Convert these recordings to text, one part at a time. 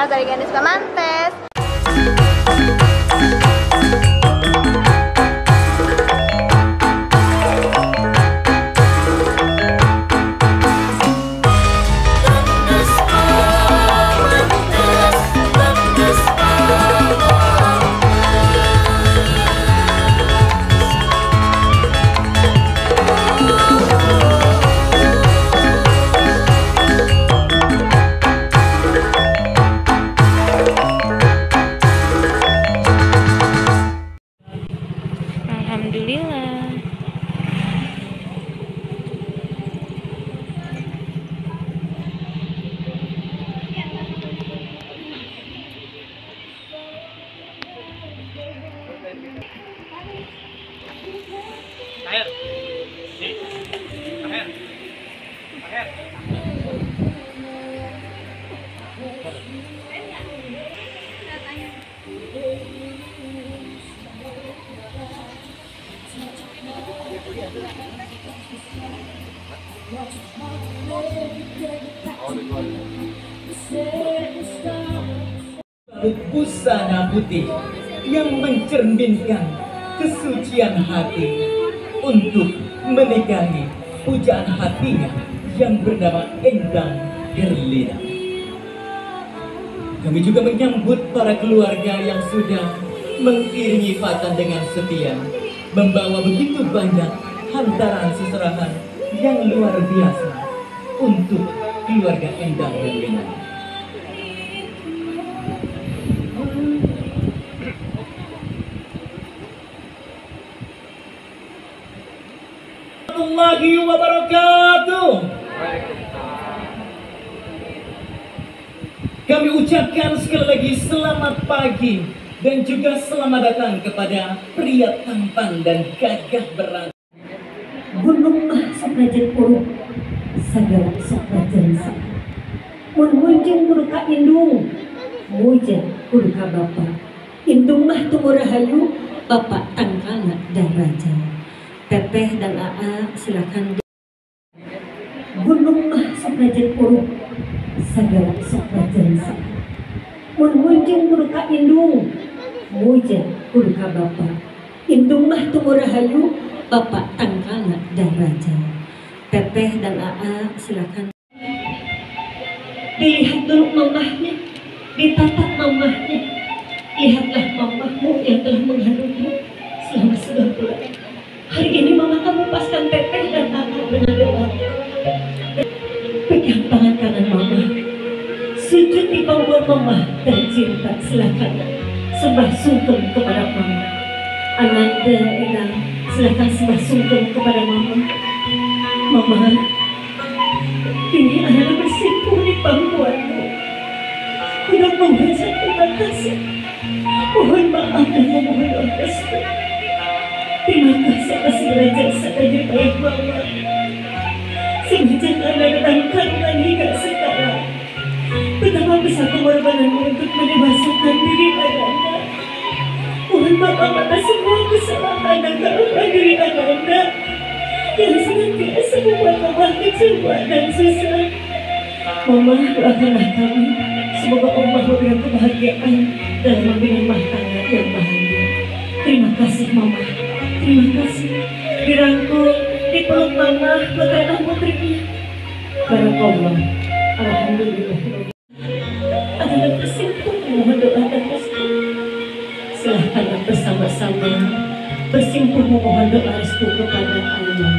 Pasar Ikan Pamantes. Alhamdulillah. Busana putih yang mencerminkan kesucian hati untuk menikahi pujaan hatinya yang bernama Endang Herlina. Kami juga menyambut para keluarga yang sudah mengiringi Fatan dengan setia, membawa begitu banyak hantaran seserahan yang luar biasa untuk keluarga Endang Herlina. Warahmatullahi wabarakatuh. Kami ucapkan sekali lagi selamat pagi dan juga selamat datang kepada pria tampan dan gagah berani. Gunung mah saprajen uruk sagala saprajen sa. Mun munjung kudu ka indung, muja kudu ka bapa. Indung mah tumurahayu, bapak tangkala daraja. Teteh dan AA silakan. Gunung mah saprajen uruk sagala saprajen sa. Mun munjung kudu ka indung, muja kudu ka bapa. Indung mah tumurahayu, bapak tangkala daraja. Teteh dan AA silakan. Dilihat dulu mamahnya, ditatap mamahnya. Lihatlah mamahmu yang telah mengandungmu selama 9 bulan. Hari ini mama kamu paskan teteh dan AA dengan doa. Pegang tangan kanan mama, sujud di pangkuan mama tercinta, silakan sembah sungkem kepada mama. Ananda Endang, silakan sembah sungkem kepada mama. Mama, ini adalah bersimpuh di pangkuanmu. Untuk mengucap terima kasih, mohon maaf dan memohon doa restu. Terima kasih atas segala jasa dan jerih mama. Semenjak Anda datang kandungan hingga sekarang, betapa besar pengorbananmu untuk mendewasakan diri Ananda. Mohon maaf atas semua kesalahan dan keluhan diri Ananda yang senantiasa membuat mama kecewa dan susah. Mama, doakanlah kami, semoga Allah memberikan kebahagiaan dalam membina rumah tangga yang bahagia. Terima kasih mama, terima kasih. Dirangkul, dipeluk mama, putra dan putrinya. Barakallah, alhamdulillah. Adalah bersimpuh memohon doa dan restu. Silahkanlah bersama-sama bersimpuh memohon doa restu kepada Allah.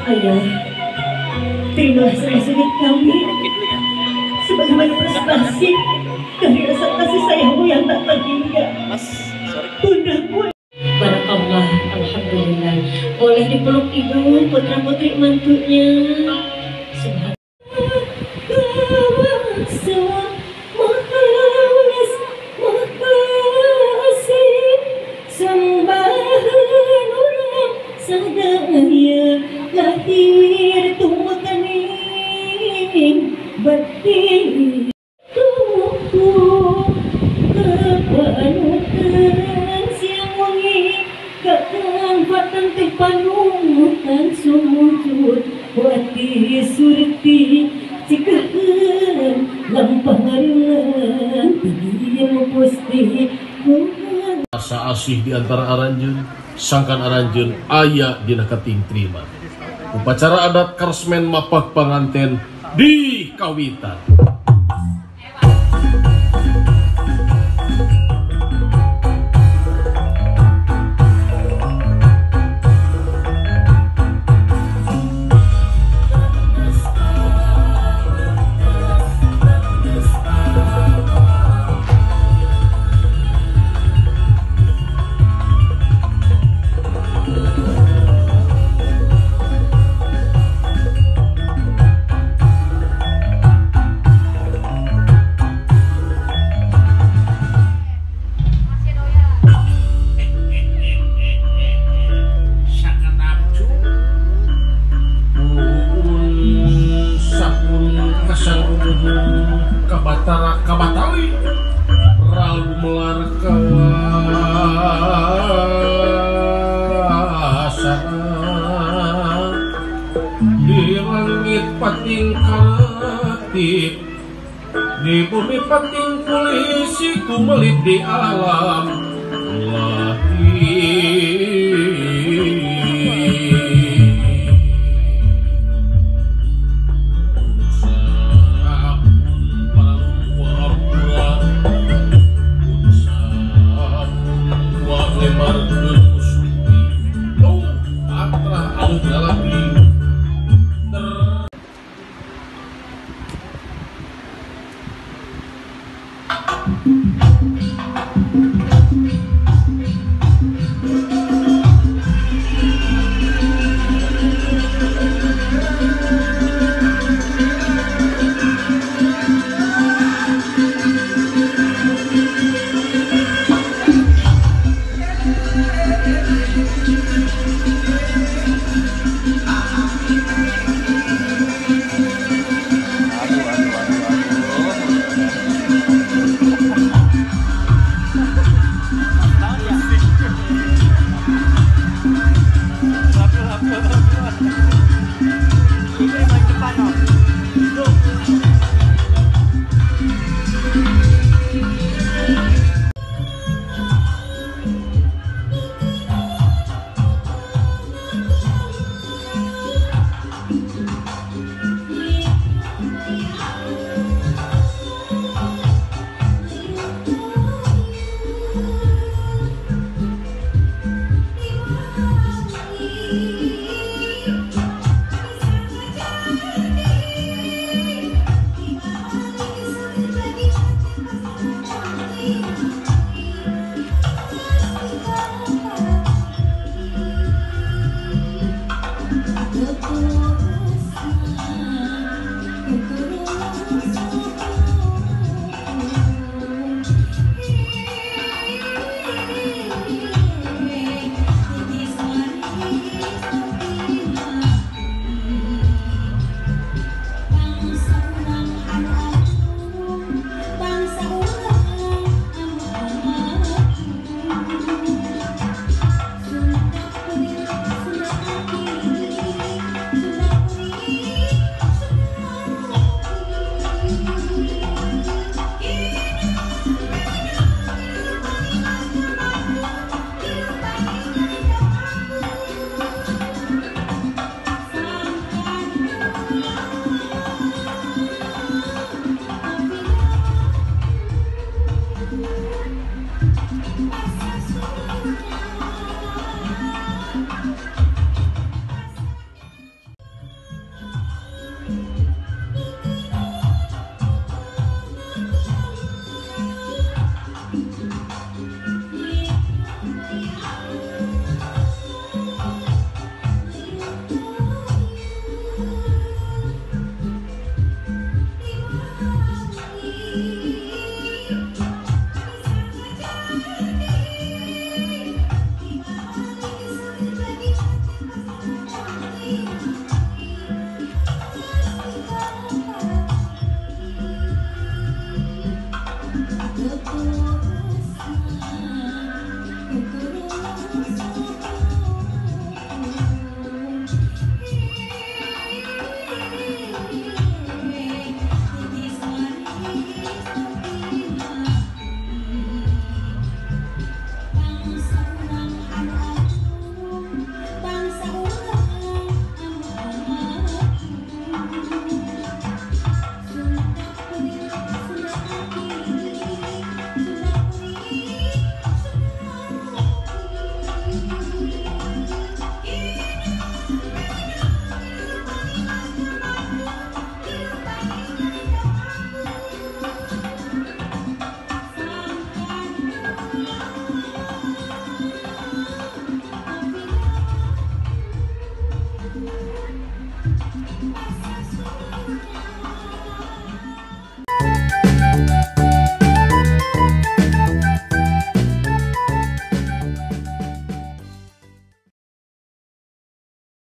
Ayah, terimalah sujud kami sebagaimana prestasi dari rasa kasih sayangmu yang tak terhingga. Bundaku. Barakallah, alhamdulillah. Boleh dipeluk ibu, putra putri mantunya. Subhanallah. Lahir tumekaning batin tubuh kepanutan siang wangi kakang fatan teh panutan sumujud wati surti cikahan lempar. pangaringan tinggi Gusti. Asa asih di antara aranjeun sangkan aranjeun aya dina katingtrima. Upacara adat karesmen mapak panganten di kawitan. Kabatali ralu melar kawasana di langit pating karatip di bumi pating kulisi kumelit di alam.